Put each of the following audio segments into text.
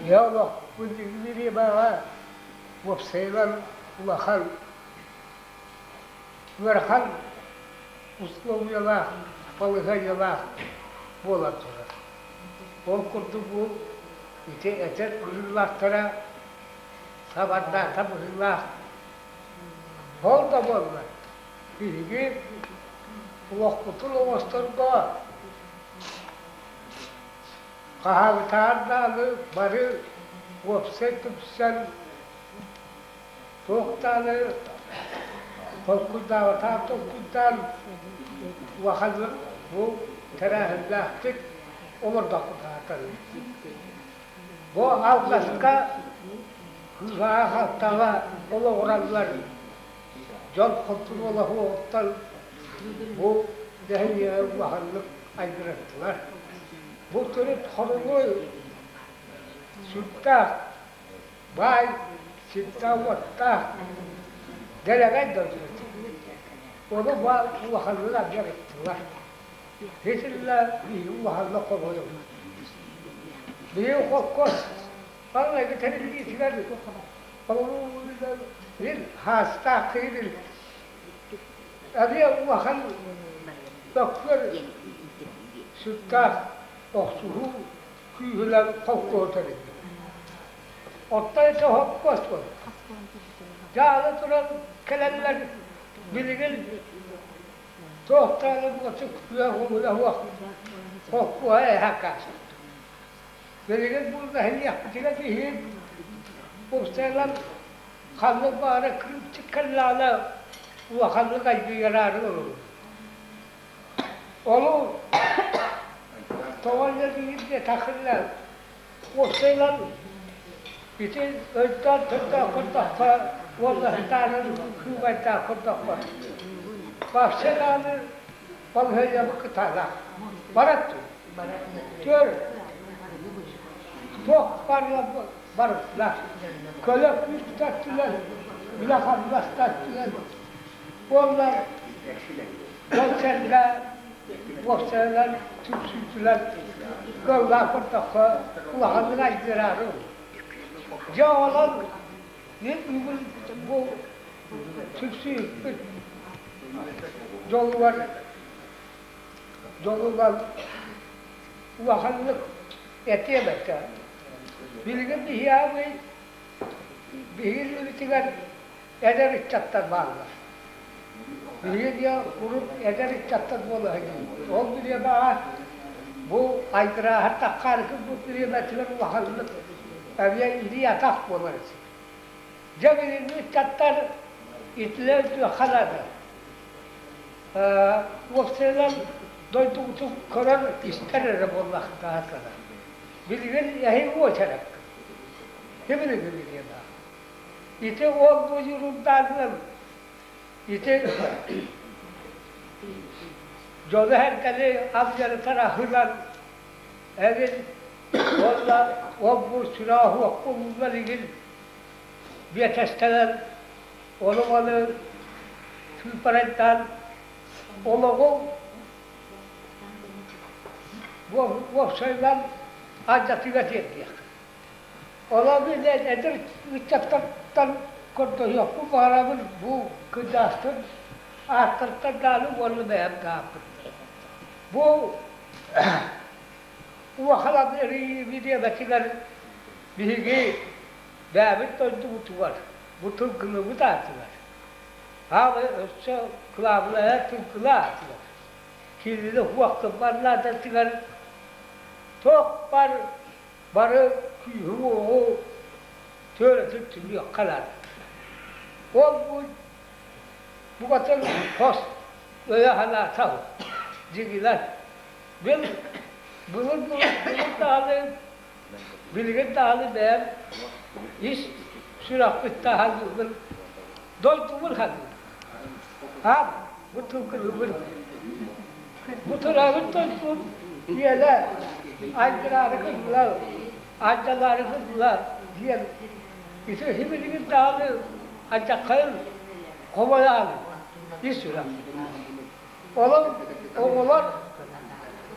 Дьэ олохпут бириэмэҕэ уопсайынан улахан ыарахан условиялаах, балаһыанньалаах буолан турар. Ол курдук бу ити этэр быһыылаахтара сабардаата быһыылаах. Ол да буоллар биһиги олохпутун оҥосторго хаһаабытаар даҕаны бары уопсай түмсэн туох даҕаны толкуйдаабатах толкуйдаан улаханнык бу тэрээһиннээхтик олордохпут аатырын. Бу алҕаска кыыһаҕа-халтаҕа олоҕураллар дьон хонтуруола суоҕуттан бу дэһиниэҕи улаханнык айгыраттылар. Бу төрүт хоруҥуй сүрдээх баай сирдээх-уоттаах дэлэгэй дойду этэ. Ону баар улаханнык алдьарыттылар. Итиннэ биһиги улаханнык хомойобут. Биһиги холкуос маҥнайгы тэриллиитигэр мин хаастаах киһибин эмиэ улахан бөккөр сүрдээх охсуһуу күүһүнэн холкуоһу тэрийдим. Оттон ити холкуос буолла. Дьаалы туран кэлэллэр билигин туох даҕаны буотук күөх умула суох холкуоһа эһэ Билигин бу нэһилиэкпитигэр иһин уопсайынан ханнык баара кырыымчык кэллэҕинэ улаханнык айгыйараары олорор. Ону тоҕо эрэ диэтэххинэ уопсайынан ити өйдөөн төрдөөн көрдөххө уонна сытаанын кыыбайдаан көрдөххө вообще даҕаны балаһыанньабыт кытаанах. Барат Түөр туох барыла барыттылар. Көлө күүс таттылар, үлэ-хамнас таттылар. Уонна дьон-сэргэ уопсайынан түмсүүтүлэр кыаллаах көрдөххө улаханнык айдыраары. Дьэ онон мин бүгүн бу түмсүүппүт дьолугар дьолугар улаханнык этиэм этэ. Билигин биһиги биһиги үлэбитигэр эдэр ыччаттар бааллар. Биһиги диэн урут эдэр ыччаттар буола сылдьыбыт. Ол бириэмэҕэ бу айгырааһар таххаарыкы бу бириэмэтигэр улаханнык эмиэ илии-атах буолар этэ. Дьэ билиҥҥи ыччаттар итилэр үтүөххэ наада. Уопсайынан дойдубутун көрөр, истэр эрэ буоллахтаахтара. Билигин эһиги уочараккыт. Ким билиэҕэ. Ити уол бу дьуруурдаанынан ити дьону сэргэни алдьарытар аһынан эбин уонна ол бу сүрэҕэ суох буолуулар игин биэтэстэнэн ону-маны сыыппарайдаан олоҕу уопсайынан алдьатыыга тиэрдиэх. Онон мин эдэр ыччаттартан көрдөһүөхпүн баҕарабын бу кырдьаҕастар ааттарыттан даҕаны уонна бэйэм даҕаны. Бу улахан бириэмэтигэр биһиги бэйэбит дойдубутугар бу тылгыныбыт аатыгар аҕай өссө кылаабынайа тылгына аатыгар киирили суох гыммар наадатыгар туох бар бары күүһү-уоҕу түөрэтин түмүөххэ наада. Ол бу букатын хос өйө-санаата дьиҥинэн мин былыр былыр даҕаны билигин даҕаны бэйэм ис сүрэхпиттэн саныыбын дойдубун саныыбын. Аам бу тылгыныбын бу төрөөбүт дойдум иэлэ айгыраары гыннылар, ардьалаары гыннылар диэн ити билигин даҕаны алдьархайын хомойоон ис сүрэх. Онон оҕолор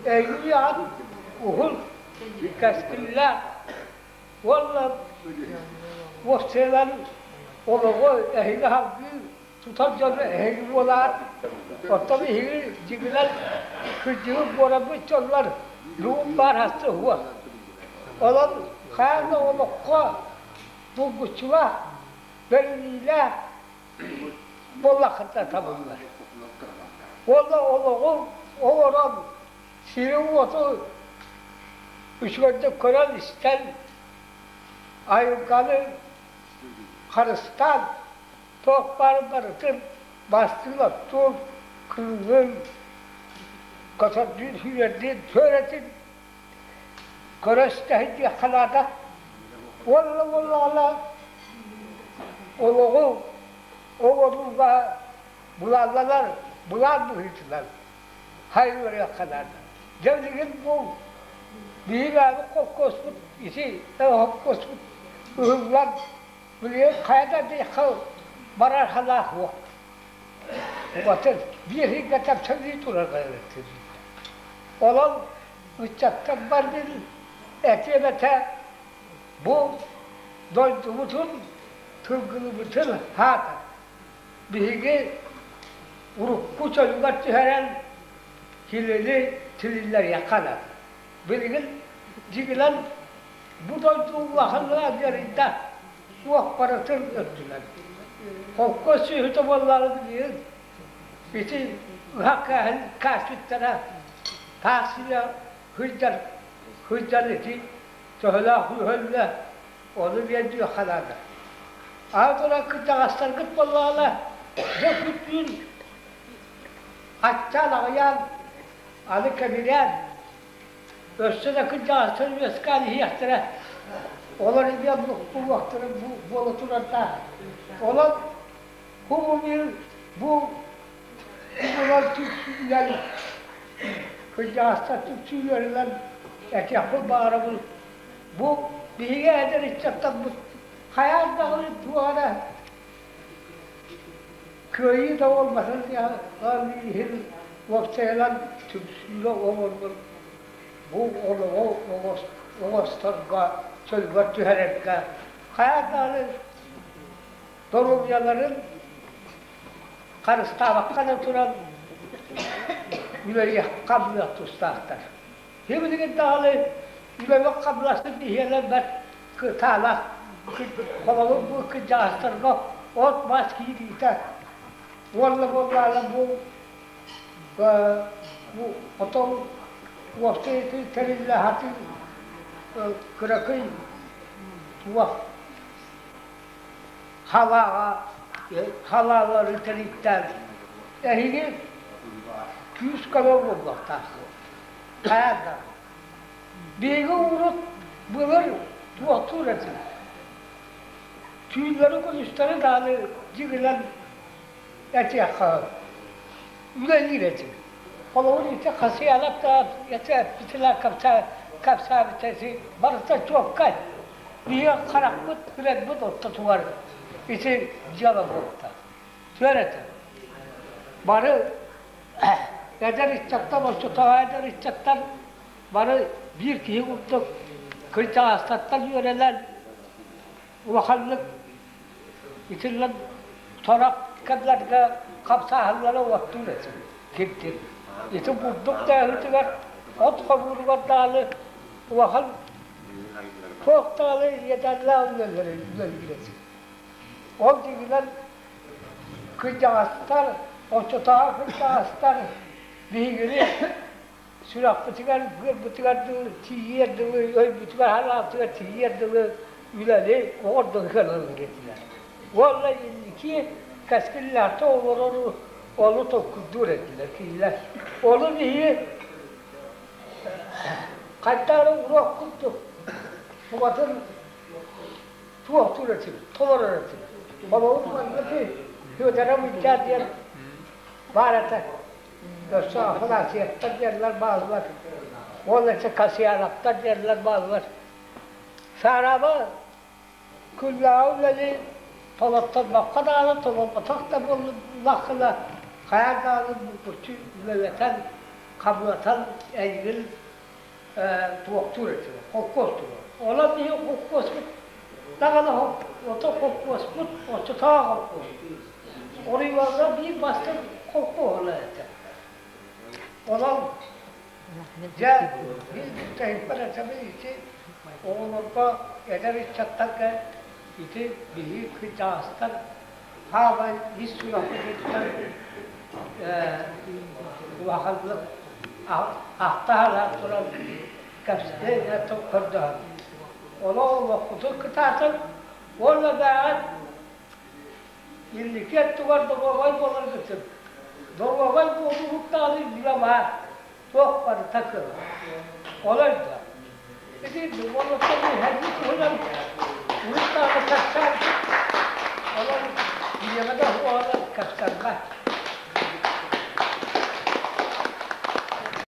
эйии аат уһун кэскиллээх. Уонна уопсайынан олоҕу эһиги салгыы тутар дьону эһиги буолаат, оттон биһиги дьиҥинэн кырдьыбыт буоламмыт дьоннор бүгүн баар харчы уһуо. Онон хаан да олоххо булгуччулаах, бэриниилээх буоллаххытына табыллар. Уонна олоҕу олорон сири-уоту үчүгэйдик көрөн-истэн, айылҕаны харыстаан, туох баар барытын бастыын-оттуун, кыылын, көтөрдүүн, сүүрэрдиин түөрэтин көрө-истэ сылдьыахха наада. Уонна буоллаҕына олоҕу оҥорууга былааннанар былаан быһыытынан хайыырыахха наада. Дьэ билигин бу биһиги холкуоспут ити холкуоспут ыһыллан билигин хайа да диэххэ барар санаа суох. Убатын биир ыйга тапсалыы турар Онон ыччаттар барбын этиэм этэ бу дойдубутун тылгыныбытын хаата Биһиги урукку чөлүгэр түһэрэн кинини тилиннэриэххэ наада. Билигин дьиҥинэн бу дойду улахан ыарыйда, туох барытын үрдүнэн. Холкуос сүөһүтэ буоллаҕына билигин ити ыһах кээһин кээспиттэрэ таас сиэ сылдьар сылдьар ити төһөлөөх үһөллө Ону биэрдиэххэ наада. Аатыра кырдьаҕастаргыт буоллаҕына, дьэ күн-түүн аччаан аҕыйаан, аны кэбирээн, өссө да кырдьаҕастар үөскээн иһиэхтэрэ. Олор эмиэ буолуохтара буола турардаах. Онон бу бу булар түксүүлэр кырдьаҕастар түксүүлэринэн этиэхпин баҕарабын. Бу биһиги эдэр ыччаттарбыт хайаан даҕаны туох эрэ кыайыы да буолбатын иһин уопсайынан түмсүүгэ оҥорбут бу олоҕу оҥосторго, чөлүгэр түһэрэргэ хайаан даҕаны доруобуйаларын харыстаабакка да туран үлэлиэх хамныах тустаахтар. Сибилигин даҕаны үлэбит-хамнаспыт биһиэнэ бэрт кытаанах, холобур бу кырдьаҕастарга от-мас киириитэ уонна буоллаҕына бу бу хотон уопсай тэриллэ сатыыр кыракый туох халааҕа халаалары тэрийтээн эһиги күүс-көмө буолуохтааххыт. Хайаан да. Биһиги урут былыр туохтуур этим. Түүннэри күнүстэри даҕаны дьиҥинэн этиэххэ үлэлиир этим. Холобур ити хасыйалап да эппитинэ кэпсээбитэ ити барыта чуоккай. Биһиги харахпыт үрэрбит ортотугар ити дьыала буолта. Түөр этэ. Бары Эдэр ыччаттар, оччотооҕу эдэр ыччаттар бары биир киһи курдук кырдьаҕастартан үөрэнэн улаханнык итиллэн сорох кэмнэргэ хамсааһыннара уоттуур этим кирдик. Ити бурдук тээһитигэр от хомууругар даҕаны улахан туох даҕаны иэдэллээх үлэлиир этим. Ол дьиҥинэн Кырдьаҕастар, оччотооҕу кырдьаҕастар биһигини сүрэхпитигэр, быарбытыгар дылы тиийиэр дылы, өйбүтүгэр-санаабытыгар тиийиэр дылы үлэни оҕордон кыаллар этилэр. Уонна инники кэскиллээхтик олорору ону толкуйдуур этилэр кинилэр. Ону биһиги хайдах эрэ уруок курдук букатын туохтуур этим, толорор этим. Холобур, маннык Федора Мынчаар диэн баар этэ. Өссө Афанасьевтар диэннэр бааллар. Уонна өссө Касьяновтар диэннэр бааллар. Саараба күннээҕи үлэни толотторбокко даҕаны, толорботох да буоллаххына, хайаан даҕаны булгуччу үлэлэтэн, хабыатан эйигин. Туохтуур этилэр, холкуос тула. Онон биһиги холкуоспут даҕаны ото холкуоспут оччотооҕу холкуос. Оройуоҥҥа биир бастыҥ холкуоһунан этэ. Онон дьэ биир бүтэһикпэр этэбин ити оҕолорго, эдэр ыччаттарга ити биһиги кырдьаҕастар хаалай ис сүрэхпититтэн улаханнык ахтаһалаах туран кэпсэтэ көрдөһөн олох олохпутун кытаатан уонна бэйэҕит инники өттүгэр доруобай буоларгытын доруобай буолууһут даҕаны үлэ баар туох барыта кыра олор да ити уолаттар иһэрбит туһунан урут даҕаны кэпсээбитим онон бириэмэ да уһуоҕар кэпсэммэт.